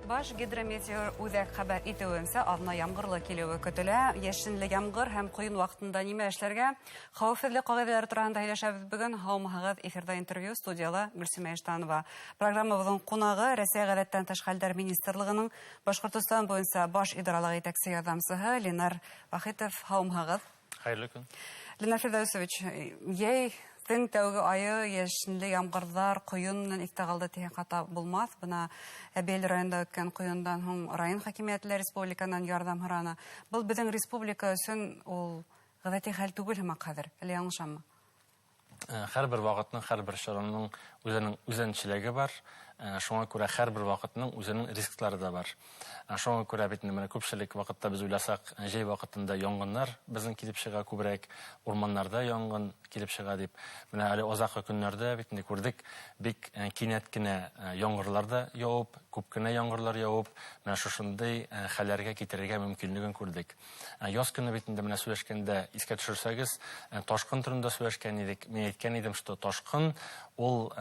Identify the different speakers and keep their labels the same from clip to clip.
Speaker 1: Баш гидрометеор үҙәк хәбәр итеүенсә, аҙна ямғырлы килеүе көтөлә. Йәшенле ямғыр һәм ҡойон ваҡытында нимә эшләргә? Хәүефһеҙлек ҡағиҙәләре тураһында һөйләшәбеҙ бөгөн. Һаумыһығыҙ, эфирҙа интервью, студияла Гөлсимә Иштанова. Программабыҙҙың ҡунағы Рәсәй ғәҙәттән тыш хәлдәр министрлығының Башҡортостан буйынса баш идаралыҡ етәксе ярҙамсыһы Ленар Вахитов. Һаумыһығыҙ.
Speaker 2: Хәйерле көн.
Speaker 1: Ленар Фирҙәүесович, йәйҙең тәүге айы йәшенле ямғырҙар, ҡойон менән иҫтә ҡалды тиһәк хата булмаҫ. Бына Әбйәлил районында үткән ҡойондан һуң район хакимиәте лә республиканан ярҙам һораны. Был беҙҙең республика өсөн ул ғәҙәти хәл түгел һымаҡ хәҙер, әллә яңылышаммы?
Speaker 2: Һәр бер ваҡытның, һәр бер чорының үҙенең үҙенсәлеге бар. Шуңа күрә һәр бер ваҡытның үҙенең рисклары да бар. Шуңа күрә бит инде менә күпселек ваҡытта без уйласаҡ, җәй ваҡытында янгыннар безнең килеп чыга күбрәк, урманнарда янгын килеп чыга дип. Менә әле азаккы көннәрдә бит инде күрдек, бик кинәт кенә яңгырлар да явып, күп кенә яңгырлар явып, менә шушындый хәлләргә китерергә мөмкинлеген күрдек. Яз көне бит инде менә сөйләшкәндә искә төшерсәгез, ташкын турында сөйләшкән идек. Мин әйткән идем, что ташкын ул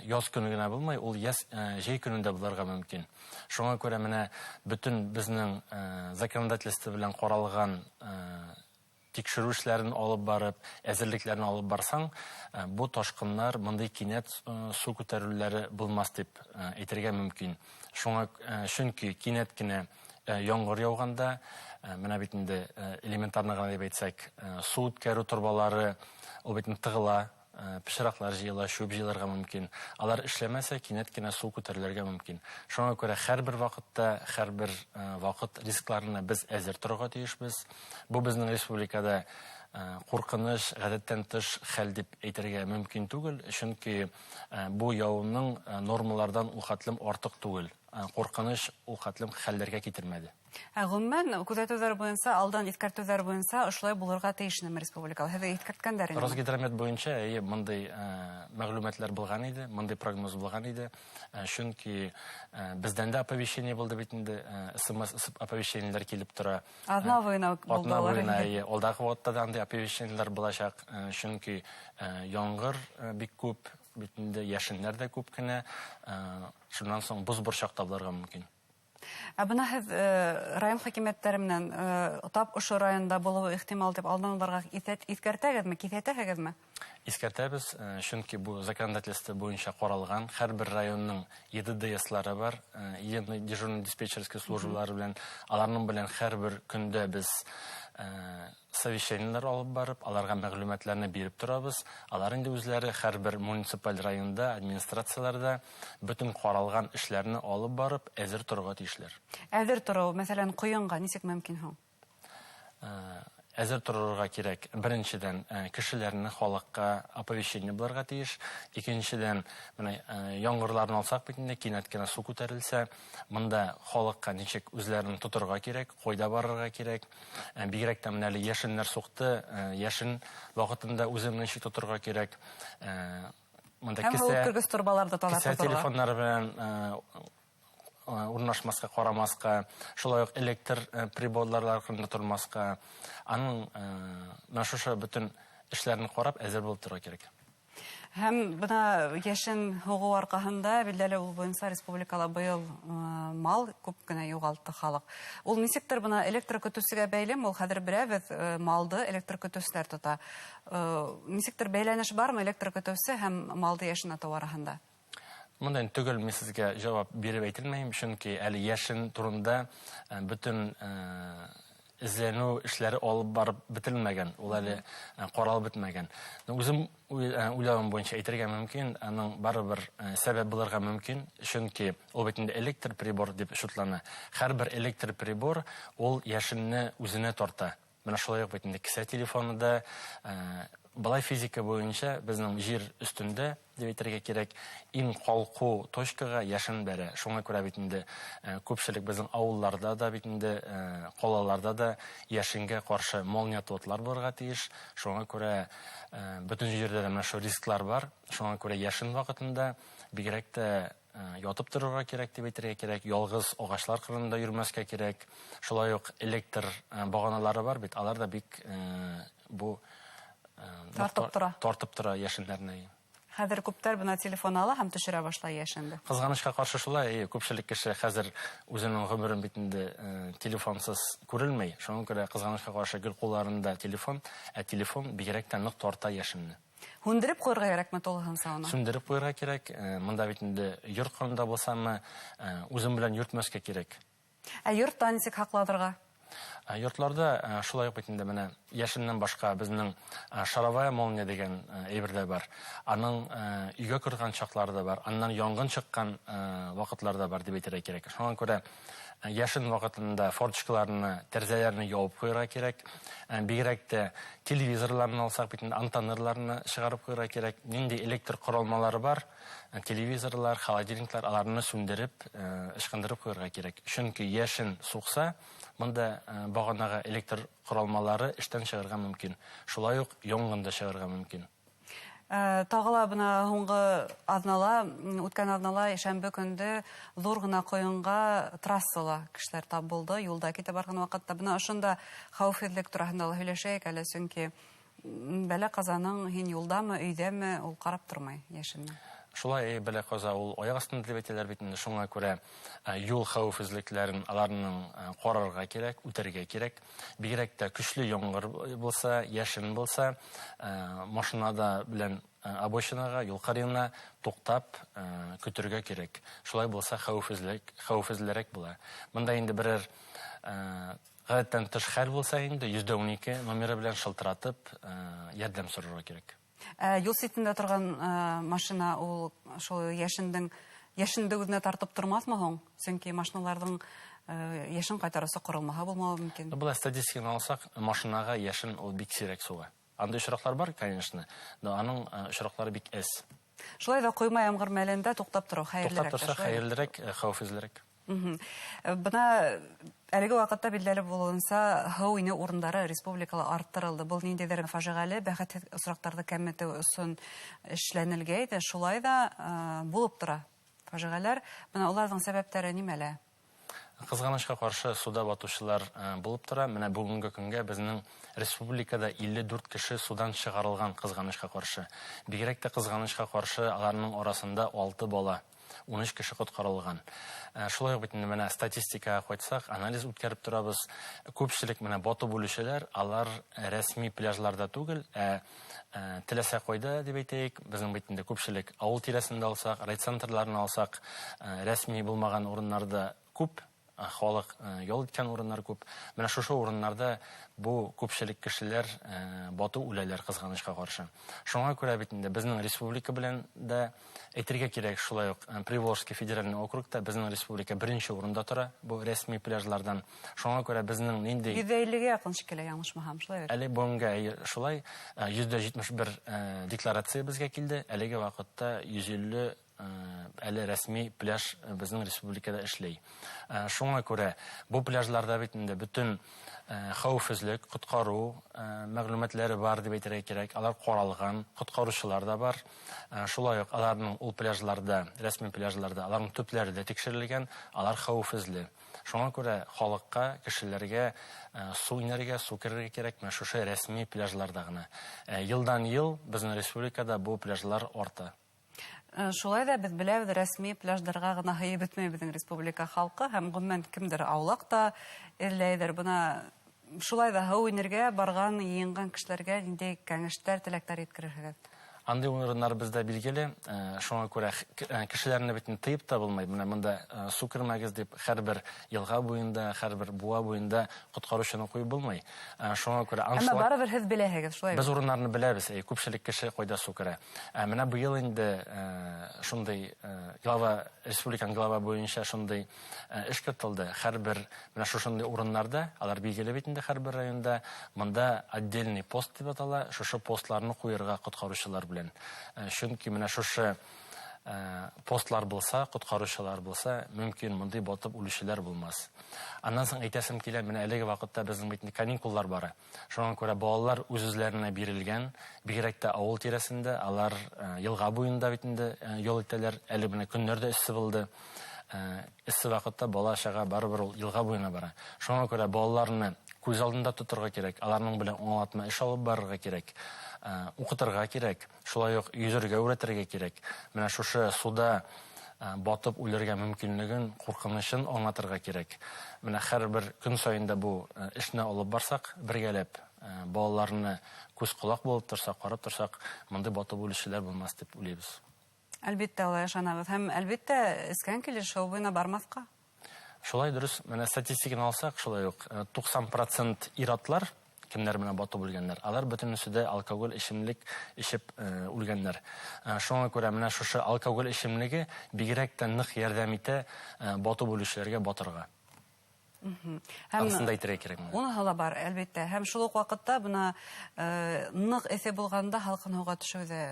Speaker 2: яз көне генә булмай, ул яз җәй көнендә булырга мөмкин. Шуңа күрә менә бөтен безнең законодательство белән каралган тикшерү эшләрен алып барып, әзерлекләрен алып барсаң, бу ташкыннар, мондый кинәт су күтәрелүләре булмас дип әйтергә мөмкин. Шуңа, чөнки кинәт кенә яңгыр яуганда, менә бит инде элементарно гына дип әйтсәк, су үткәрү торбалары ул бит инде тыгыла, пычраклар җыела, чүп җыелырга мөмкин. Алар эшләмәсә, кинәт кенә су күтәрелергә мөмкин. Шуңа күрә һәрбер вакытта, һәрбер вакыт рискларына без әзер торырга тиешбез. Бу безнең республикада куркыныч, гадәттән тыш хәл дип әйтергә мөмкин түгел, чөнки бу явымның нормалардан ул хәтлем артык түгел. Куркыныч ул хәтлем хәлләргә китермәде.
Speaker 1: Ә гомумән, күзәтүләр буенча, алдан иҫкәртеүҙәр буенча ошолай булырға тейешме республикала? Һеҙҙе иҫкәрткәндәр инде.
Speaker 2: Росгидромет буйынса, эйе, мындай мәғлүмәтләр булған иде, мындай прогноз булған иде. Чөнки беҙҙән дә оповещение булды бит инде, СМС оповещениеләр килеп тора.
Speaker 1: Аҙна буйына булды
Speaker 2: Аҙна
Speaker 1: улар
Speaker 2: буйына,
Speaker 1: инде.
Speaker 2: эйе, алдағы ваҡытта да андай оповещениеләр буласаҡ. Чөнки яңғыр бик күп, бит инде йәшеннәр дә күп кенә. Шуннан соң боҙ борсаҡ та булырға мөмкин.
Speaker 1: Ә бына һеҙ район хакимиәттәре менән тап ошо районда булыуы ихтимал тип алдан уларға иҫкәртәгеҙме, киҫәтәһегеҙме?
Speaker 2: Иҫкәртәбеҙ, чөнки бу законодательство буйынса ҡаралған һәр бер районның Е Д Д С-лары бар, единый дежурный диспетчерский службалары белән, аларның белән һәр бер көндә без совещаниелар алып барып, аларга мәгълүматларны биреп торабыз. Алар инде үзләре һәр бер муниципаль районда, администрацияләрдә бөтен каралган эшләрне алып барып, әзер торырга тиешләр.
Speaker 1: Әзер тору, мәсәлән, ҡойонға нисек мөмкин һуң?
Speaker 2: Әзер торырға кирәк. Беренсенән, кешеләрне халыкка оповещение булырга тиеш. Икенчедән, менә яңгырларны алсак бит инде, кинәт кенә су күтәрелсә, монда халыкка ничек үзләрен тоторга кирәк, кайда барырга кирәк. Бигрәк тә менә әле яшеннәр сукты, яшен вакытында үзеңне ничек тоторга кирәк. Монда
Speaker 1: Һәм үткәргес торбаларда талап
Speaker 2: кесә
Speaker 1: тоторга.
Speaker 2: телефоннары белән урнашмаска, карамаска, шулай ук электр приборлар аркылы тормаска. Аның менә шушы бөтен эшләрен карап әзер булып торырга кирәк.
Speaker 1: Һәм бына йәшен һуғыу арҡаһында билдәле ул буйынса республикала быйыл мал күп кенә юғалтты халыҡ. Ул нисектер бына электр көтөүсегә бәйлеме? Ул хәҙер беләбеҙ, малды электр көтөүселәр тота. Нисектер бәйләнеш бармы электр көтөүсе һәм малды йәшен атыу араһында?
Speaker 2: Монда инде төгәл мин сезгә җавап биреп әйтелмәйем, чөнки әле йәшен турында бөтен эзләнү эшләре алып барып бетерелмәгән, ул әле каралып бетмәгән. Үзем уйлавым буенча әйтергә мөмкин, аның барыбер сәбәп булырга мөмкин, чөнки ул бит инде электр прибор дип шутлана. Һәрбер электр прибор ул йәшенне үзенә тарта. Менә шулай ук бит инде кесә телефоны да, былай физика буенча безнең җир өстендә дип әйтергә кирәк, иң калку точкага яшен бәрә. Шуңа күрә бит инде күпчелек безнең авылларда да бит инде калаларда да яшенгә каршы молниятотлар булырга тиеш. Шуңа күрә бөтен җирдә дә менә шул рисклар бар. Шуңа күрә яшен вакытында бигрәк тә ятып торырга кирәк дип әйтергә кирәк, ялгыз агачлар кырында йөрмәскә кирәк. Шулай ук электр баганалары бар бит, алар да бик бу
Speaker 1: Тартып тора.
Speaker 2: Тартып тора яшеннәрне.
Speaker 1: Хәҙер күптәр бына телефон ала һәм төшөрә башлай йәшенде.
Speaker 2: Ҡыҙғанысҡа ҡаршы шулай, күпселек кеше хәҙер үҙенең ғүмерен бит инде телефонсыз күрелмәй. Шуңа күрә ҡыҙғанысҡа ҡаршы гел ҡулларында телефон, ә телефон бигерәк тә ныҡ тарта йәшенне.
Speaker 1: Һүндереп ҡуйырға кәрәкме тулыһынса уны?
Speaker 2: Сүндереп ҡуйырға кәрәк. Мында бит инде йорт ҡанында булсамы, үҙем белән йөртмәҫкә кәрәк.
Speaker 1: Ә йортта нисек һаҡланырға?
Speaker 2: Йортларда шулай уҡ бит инде менә йәшеннән башҡа беҙҙең шаровая молния тигән әйбер ҙә бар. Аның өйгә кергән чаҡлары да бар, аннан яңғын сыҡҡан ваҡытлар да бар тип әйтергә кәрәк. Шуңа күрә йәшен ваҡытында форточкаларны, тәрәзәләрне ябып ҡуйырға кәрәк. Бигерәк тә телевизорларны алсаҡ бит инде антенналарны сығарып ҡуйырға кәрәк. Ниндәй электр ҡоролмалары бар, телевизорлар, холодильниклар, аларны сүндереп, ышҡындырып ҡуйырға кәрәк. Сөнки йәшен суҡса, бында бағанаға электр ҡоролмалары эштән сығырға мөмкин. Шулай уҡ яңғын да сығырға мөмкин.
Speaker 1: Тағы ла бына һуңғы аҙнала, үткән аҙнала шәмбе көндө ҙур ғына ҡойонға трассала кешеләр тап булды, юлда китеп барған ваҡытта. Бына ошонда хәүефһеҙлек тураһында ла һөйләшәйек әле, сөнки бәлә ҡазаның һин юлдамы, өйҙәме, ул ҡарап тормай йәшенне.
Speaker 2: Шулай, бәлә ҡаза ул аяҡ аҫтында тип әйтәләр бит инде. Шуңа күрә юл хәүефһеҙлекләрен аларның ҡарарға кәрәк, үтәргә кәрәк. Бигерәк тә көслө ямғыр булса, йәшен булса, машинада белән обочинаға, юл ҡырыйына туҡтап көтөргә кәрәк. Шулай булса хәүефһеҙлерәк була. Бында инде берәр ғәҙәттән тыш хәл булса инде 112 номеры белән шылтыратып ярҙам сорарға кәрәк.
Speaker 1: Юл ситендә торған машина ул шул йәшенде үҙенә тартып тормаҫмы һуң? Сөнки машиналарҙың йәшен ҡайтарыусы ҡоролмаһы булмауы мөмкин.
Speaker 2: Былай статистиканы алсаҡ, машинаға йәшен ул бик сирәк суға. Андай осраҡлар бар, конечно, но аның осраҡлары бик әҙ.
Speaker 1: Шулай ҙа ҡойма ямғыр мәлендә туҡтап тороу хәйерлерәк.
Speaker 2: Туҡтап торса хәйерлерәк, хәүефһеҙлерәк.
Speaker 1: Бына әлеге ваҡытта билдәле булыуынса, һыу инеү урындары республикала арттырылды. Был ниндәйҙер фажиғәле, бәхетһеҙ осраҡтарҙы кәметеү өсөн эшләнелгәйне, шулай ҙа булып тора фажиғәләр. Бына уларҙың сәбәптәре нимәлә?
Speaker 2: Ҡыҙғанысҡа ҡаршы суда батыусылар булып тора. Менә бөгөнгө көнгә беҙҙең республикада 54 кеше судан сығарылған ҡыҙғанысҡа ҡаршы. Бигерәк тә ҡыҙғанысҡа ҡаршы аларның араһында 6 бала, 13 кеше ҡотҡарылған. Шулай уҡ бит инде менә статистикаға ҡайтсаҡ, анализ үткәреп торабыҙ. Күпселек менә батып үлеүселәр, алар рәсми пляжларда түгел, теләсә ҡайҙа тип әйтәйек. Беҙҙең бит инде күпселек ауыл тирәсендә алсаҡ, райцентрларын алсаҡ, рәсми булмаған урыннарда күп, халыҡ ял иткән урыннар күп. Менә шушы урыннарда бу күпселек кешеләр батып үләләр ҡыҙғанысҡа ҡаршы. Шуңа күрә бит инде беҙҙең республика белән дә әйтергә кәрәк, шулай уҡ Приволжский федеральный округта беҙҙең республика беренсе урында тора бу рәсми пляжларҙан. Шуңа күрә беҙҙең ниндәй
Speaker 1: 150-гә яҡын шикелле, яңылышмаһам, шулай бит?
Speaker 2: Әле бөгөнгә шулай, 171 декларация беҙгә килде. Әлеге ваҡытта 150 әле рәсми пляж беҙҙең республикада эшләй. Шуңа күрә бу пляжларда бит инде бөтөн хәүефһеҙлек, ҡотҡарыу мәғлүмәтләре бар тип әйтергә кәрәк. Алар ҡаралған, ҡотҡарыусылар ҙа бар. Шулай уҡ аларның ул пляжларда, рәсми пляжларда аларның төпләре дә тикшерелгән, алар хәүефһеҙле. Шуңа күрә халыҡҡа, кешеләргә су инергә, су керергә кәрәк менә шушы рәсми пляжларда ғына. Йылдан йыл беҙҙең республикада бу пляжлар арта.
Speaker 1: Шулай ҙа беҙ беләбеҙ, рәсми пляждарға ғына һыйып бөтмәй беҙҙең республика халҡы һәм ғөмүмән кемдер аулаҡ та эҙләйҙер. Бына шулай ҙа һыу инергә барған, йыйынған кешеләргә ниндәй кәңәштәр, теләктәр еткерерһегеҙ?
Speaker 2: Андай урыннар беҙҙә билгеле. Шуңа күрә кешеләрне бит инде тыйып та булмай. Менә монда су кермәгеҙ тип һәр бер йылға буйында, һәр бер буа буйында ҡотҡарыусыны ҡуйып булмай. Шуңа күрә
Speaker 1: Әммә
Speaker 2: аншлаг
Speaker 1: барыбер һеҙ беләһегеҙ, шулай бит?
Speaker 2: Беҙ урыннарны беләбеҙ. Күпселек кеше ҡайҙа су керә. Менә быйыл инде шундай глава, республиканың глава буйынса шундай эш көтөлдө. Һәр бер менә шушындай урыннарда, алар билгеле бит инде һәр бер районда, монда отдельный пост дип атала, шушы постларны куйырга ҡотҡарыусылар белән. Чөнки менә шушы постлар булса, ҡотҡарыусылар булса, мөмкин мондый батып үлүселәр булмас. Аннан соң әйтәсем килә, менә әлеге ваҡытта беҙҙең бит инде каникуллар бара. Шуңа күрә балалар үҙ-үзләренә бирелгән, бигерәк тә ауыл тирәсендә, алар йылға буйында бит инде ял итәләр. Әле менә көннәр дә эссе булды. Эссе ваҡытта бала чаға барыбер ул йылға буйына бара. Шуңа күрә балаларны Күҙ алдында тоторға кәрәк, аларның белән аңлатма эш алып барырға кәрәк, уҡытырға кәрәк, шулай уҡ йөҙөргә өйрәтергә кәрәк. Менә шушы суда батып үлергә мөмкинлеген, ҡурҡынышын аңлатырға кәрәк. Менә һәр бер көн сайын да бу эшне алып барсаҡ, бергәләп балаларны күҙ ҡолаҡ булып торсаҡ, ҡарап торсаҡ, бындай батып үлеүселәр булмаҫ тип уйлайбыҙ.
Speaker 1: Әлбиттә, улай ышанабыҙ. Һәм әлбиттә, эскән килеш һыу буйына бармаҫҡа.
Speaker 2: Шулай дөрөҫ. Менә статистиканы алсаҡ, шулай уҡ 90% ир-атлар, кемдәр менән батып үлгәндәр, алар бөтөнөсө дә алкоголь эчемлек эчеп үлгәндәр. Шуңа күрә менә шушы алкоголь эчемлеге бигерәк тә ныҡ ярҙам итә батып үлеүселәргә батырға.
Speaker 1: Һәм
Speaker 2: да әйтергә кәрәк.
Speaker 1: Уныһы ла бар, әлбиттә. Һәм шул уҡ ваҡытта бына ныҡ эҫе булғанда һалҡын һыуға төшөү ҙә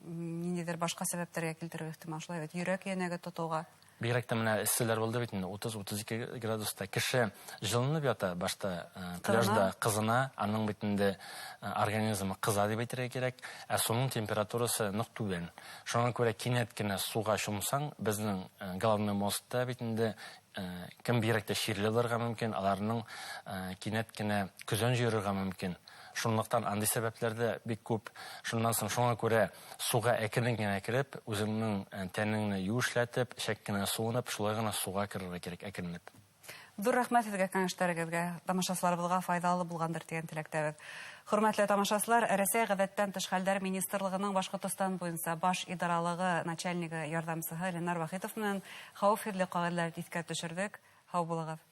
Speaker 1: ниндәйҙер башҡа сәбәптәргә килтереү ихтимал. Шулай бит, йөрәк йәнәге тотоуға.
Speaker 2: Бигерәк тә менә эсселәр булды бит инде, 30-32 градуста кеше җылынып ята, башта пляжда кызына, аның бит инде организмы кыза дип әйтергә кирәк, ә суның температурасы нык түбән. Шуңа күрә кинәт кенә суга чумсаң, безнең головной мозгта бит инде кем бигерәк тә чирле булырга мөмкин, аларның кинәт кенә көзән җыерырга мөмкин. Шунлыктан андый сәбәпләр дә бик күп. Шуннан соң шуңа күрә суга әкрен генә кереп, үзеңнең тәнеңне юешләтеп, шәк кенә суынып, шулай гына суга керергә кирәк әкренләп.
Speaker 1: Ҙур рәхмәт һеҙгә кәңәштәрегеҙгә, тамашасыларыбыҙға файҙалы булғандыр тигән теләктәбеҙ. Хөрмәтле тамашасылар, Рәсәй ғәҙәттән тыш хәлдәр министрлығының Башҡортостан буйынса баш идаралығы начальнигы ярҙамсыһы Ленар Вахитов менән хәүефһеҙлек ҡағиҙәләрен иҫкә төшөрҙөк. Һау булығыҙ.